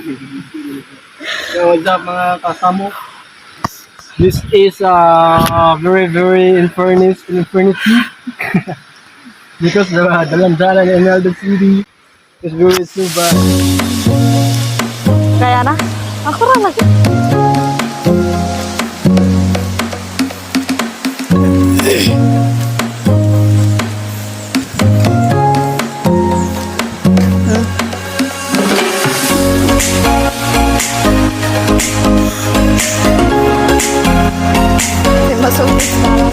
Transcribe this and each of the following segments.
Yo, what's up, mga kasamo? This is very very infernis infinity because the dalan-dalan in Elder City is very so bad. Kaya na? Ako ra lagi. Masungit parang.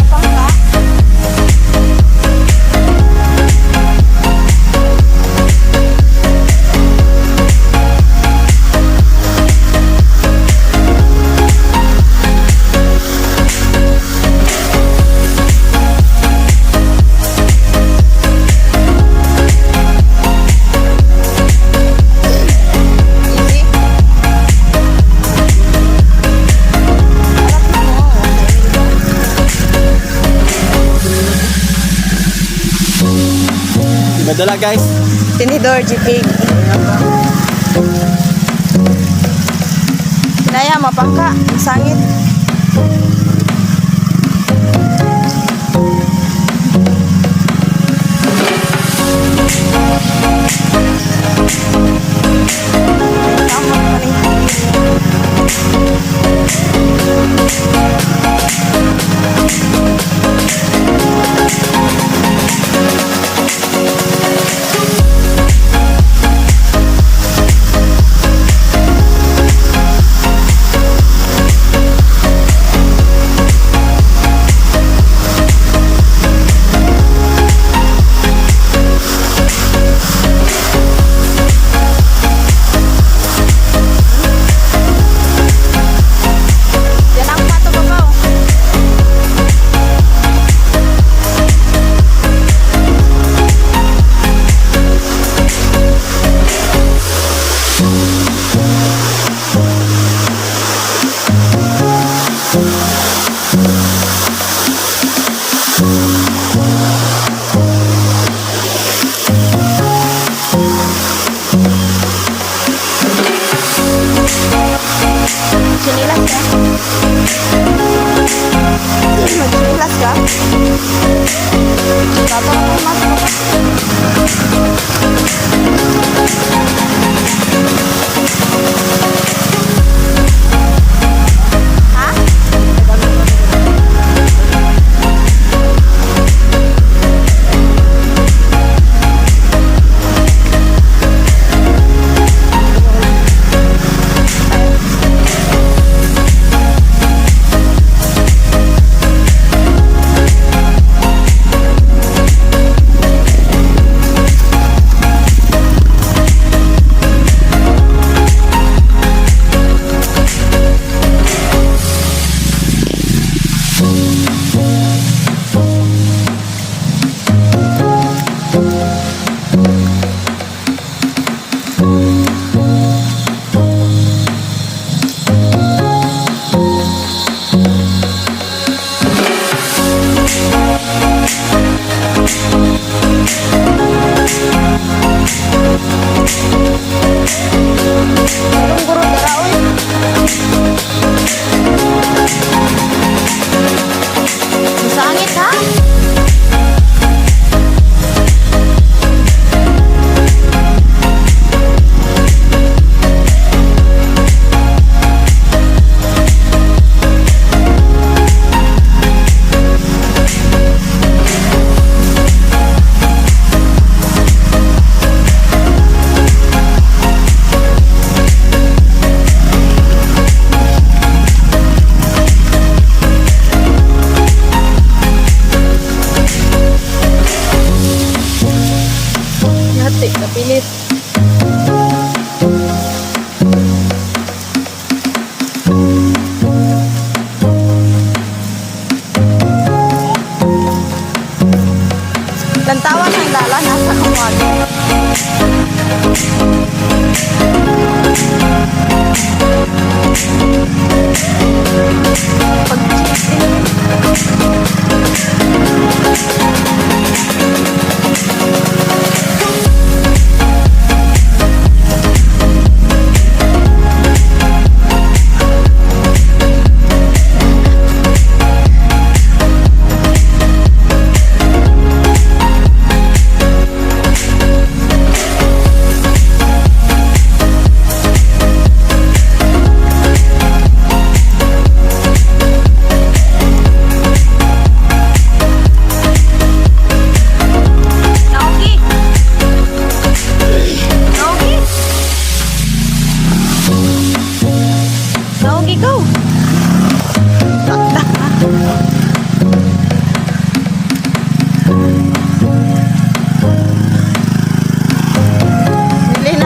Pangka? Easy? Harap mo. Madala, guys. Tinidor, GK. Sinaya, mapangka. Ang sangit. Tama pa rin. Yan ang pato babaw. Chinilas ka? Magchinilas ka? Tato ko mas mo. Ha? Merong guro dara oy. Masangit ha? Ngati, kapilit. Lantawan ng lala, nasa kamuag. Pag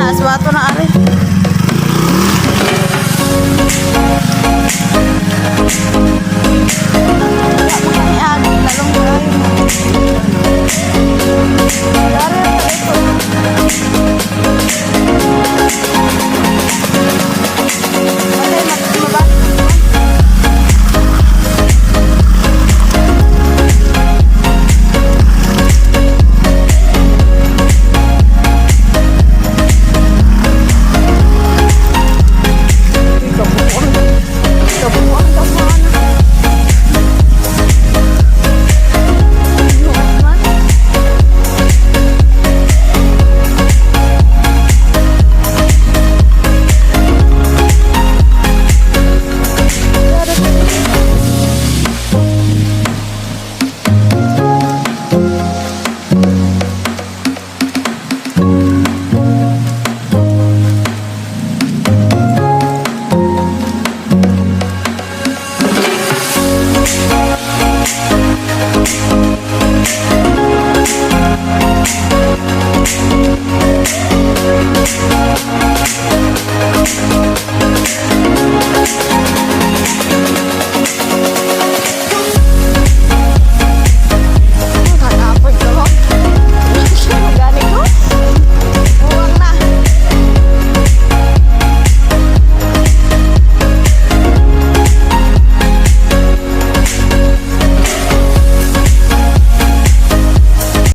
Na, aswato na ari. Wala mo kani agi, lalong kayo. Dari.